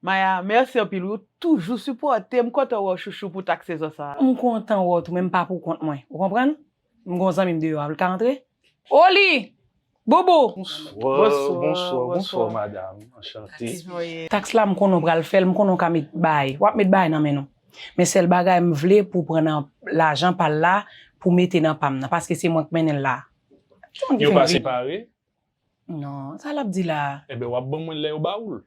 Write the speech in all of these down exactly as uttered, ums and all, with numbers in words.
Maya, mèsi anpil wi, ou toujou sipòte m, kontan wè w chouchou pou taks sezon sa a. M kontan wè w tou, men m pa pou kont mwen. Ou konprann? M gon zanmi m deyò a, l ka antre? Oli! Boubou! Bonswa, bonswa, bonswa, madam. Anchante. Taks la, m konnen w pral fè l, m konnen w ka met bagay. W ap met bagay nan men nou. Men sèl bagay m vle pou pran nan lajan pa l la, pou mete nan pa m nan, paske se mwen k mennen l la. Yo pa separe? Non, sa l ap di la? Enben, w ap ban mwen l lè yo ba ou l.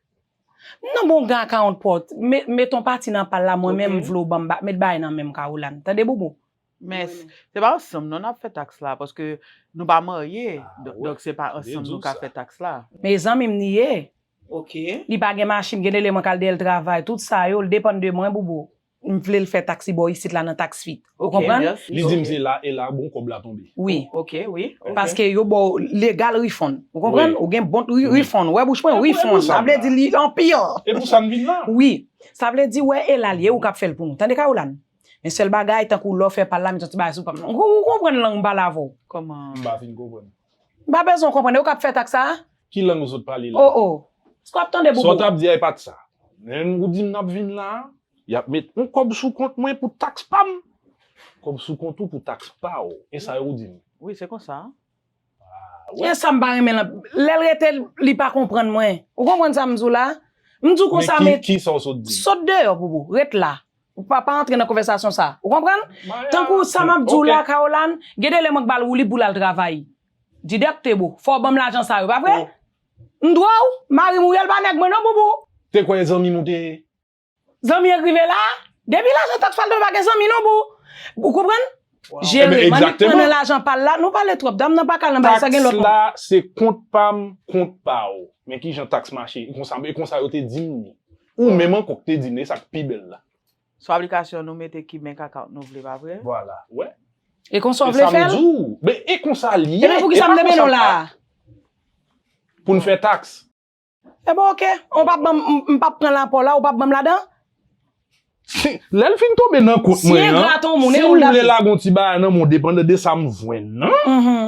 Non, bon, gen akawont pa w. Met yon pati nan pa l la, mwen menm, m vle w ban m ba-, met bagay nan men m, Caroline. Tande, Boubou? Men se pa ansanm non n ap fè taks la, paske nou pa marye. Donk, se pa ansanm nou ka fè taks la. Men zanmi m li ye. Li pa gen machin, gen de lè mwen k al dèyè l travay, tout sa yo, l depann de mwen, Boubou. M vle l fè taks li bò isit la nan taks fit. Ou konprann? Li di m se la, e la bon kòb la tonbe. Wi. Paske yo ba w legal refund. Ou konprann? Ou gen bon re-, refund. Wè bouch mwen, refund. Sa vle di li anpil. E pou sa n vin la? Wi. Sa vle di, wè, e la l ye, ou k ap fè l pou nou. Tande, Caroline? Men sèl bagay, tankou lè w fè pa l la, met yon ti bagay sou pa m. Ou, ou konprann lang m pale avè w? Kòman? M pa fin konprann. M pa bezwen w konprann, e ou k ap fè taks sa a? Ki lang ou sot pale la? Oh, oh. Èske w ap tande, Boubou? Sa w t ap di a, e pa t sa. Men ou di m n ap vin la, y ap met yon kòb sou kont mwen pou taks pa m. Kòb sou kont ou pou taks pa w. E sa yo di m. Wi, se konsa. E sa m pa renmen lan. Lè l rete, li pa konprann mwen. Ou konprann sa m di w la? M di w konsa, men ki, ki sa w sot di? Sot deyò, Boubou. Ret la. Ou pa, pa antre nan konvèsasyon sa. Ou konprann? Tankou sa m ap di w la, Caroline, gen de lè mwen k ba l woulib pou l al travay. Di dèk te bo. Fò w ban m lajan sa yo, pa vre? M dwe w, mari m ou ye, l pa nèg mwen non, Boubou. Te kwè zanmi nou te ye? Zanmi an k rive la, depi lajan taks pa l tonbe, pa gen zanmi non, Boubou. Ou konprann? Jere, men li pran nan lajan pa l la, nou pale twòp, dam nan pa ka al nan bagay sa, gen lòt moun. Taks la, se kont pa m, kont pa w. Men kijan taks mache, e konsa, e konsa yo te di m li. Ou menm ankò k te di m, e sa k pi bèl la. Sou aplikasyon nou mete ki bank account nou vle, pa vre? Vwala. Wè. E konsa w vle fè l? Men e konsa l ye. Ebyen poukisa m te mennen w la a? Pou n fè taks. Ebyen oke, ou p ap ban m, m p ap pran lapò la, ou p ap ban m ladan? Lè l fin tonbe nan kont mwen an, si w vle lage yon ti bagay nan men w, depandan de sa m jwenn nan,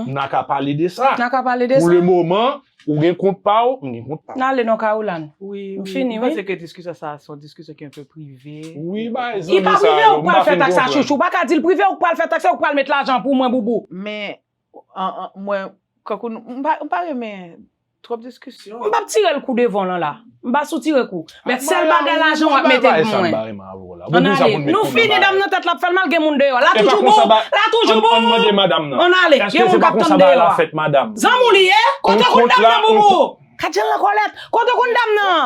n a ka pale de sa. N a ka pale de sa. Pou le moman, ou gen kont pa w, m gen kont pa m. N ale non, Caroline. M fini, wi. M panse ke diskisyon sa a se yon diskisyon ki enpe prive. Wi, bay zanmi sa yo, m pa fin konprann. Li pa prive, ou k pral fè taks la, chouchou. Ou pa ka di l prive, ou k pral fè taks, ou k pral met lajan pou mwen, Boubou. Men, an, an, mwen, kankou nou, m pa, m pa renmen twòp diskisyon. M p ap tire l kou devan w lan la. M pa sou tire kou. Men sèl bagay lajan w ap mete l pou mwen. Ann ale. Nou fini, dam nan tèt l ap fè l mal, gen moun deyò. La toujou bon, la toujou bon. Ann ale, gen moun k ap tann deyò a. Zanmi w li ye? Kote w konn dam nan, Boubou? Gad jan l an kòlèt. Kote w konn dam nan?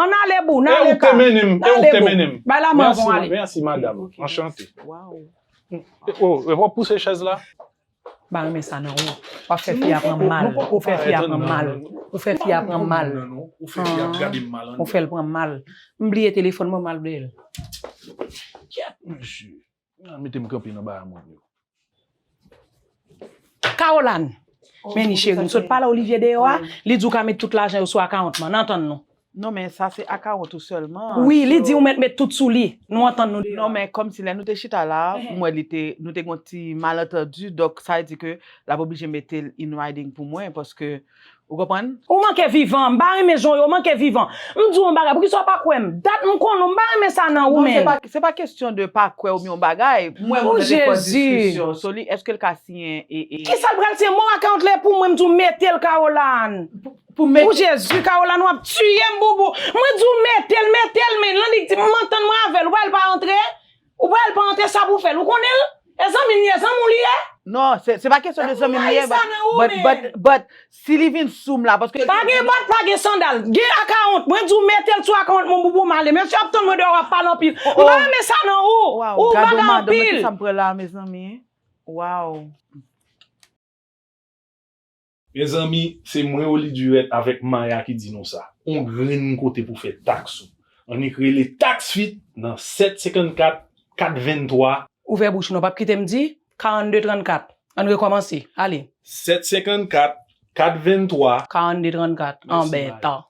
Ann ale, Bou, n ale ka. N ale, Bou. Bay lamen avan w ale. Mèsi, madanm. Anchante. Oh, w ap pouse chèz la? M pa renmen sa nan ou. W ap fè fi a pran mal. Ou fè fi a pran mal. Ou fè fi a pran mal. Ou fè fi a gade m mal. Ou fè l pran mal. M bliye telefòn mwen, m al bliye l. Kèt, mesye. Al mete m kanpe nan bagay moun yo. Caroline. Men ni cheri, m sot pale Olivier deyò a, li di w ka met tout lajan yo sou akawont mwen. N antann nou. Non, men sa se akawont ou sèlman. Wi, li di ou mèt met tout sou li. Nou antann nou deyò. Non, men kòmsi lè nou te chita la, m wè li te, nou te gen yon ti malantandi, donk sa vle di ke l ap oblije mete l in writing pou mwen, paske, ou konprann? Ou manke vivan, m pa renmen jan w ye, ou manke vivan. M di w yon bagay, poukisa w pa kwè m? Dat m konnen w, m pa renmen sa nan ou, menn. Non, se pa, se pa kesyon de pa kwè oubyen yon bagay. Mwen, mwen te fè diskisyon sou li, èske l ka siyen e, e. Kisa l pral siyen? Mwen akawont la pou mwen, m di w mete l, Caroline. Pou, pou mete. O Jezi, Caroline, w ap tiye m, Boubou. Mwen di w mete l, mete l, men lan li di m antann mwen avè l, ou pa wè l pa antre? Ou pa wè l pa antre, sa pou w fè l, ou konnen l? E zanmi m li ye, zanmi w li ye? Non, se, se pa kesyon de zanmi m li ye, but, but, but, si li vin sou m la, paske. Pa gen bòt, pa gen sandal. Gen akawont. Mwen di w mete l sou akawont mwen, Boubou, m ale. Mesye ap tann mwen deyò, w ap pale anpil. M pa renmen sa nan ou. Ou vagabon anpil. Gade w madanm, kisa m pran la, mezanmi? Waw. Mezanmi, se mwen, Oli Durette, avèk Maya ki di nou sa. On grenn kote pou fè taks ou. Annik rele Tax Fit nan sèt senkannkat, kat venntwa. Ouvè bouch nou, p ap kite m di, karannde trannkat. Ann rekòmanse. Ale. Sèt senkannkat, kat venntwa. Karannde trannkat. Anbètan.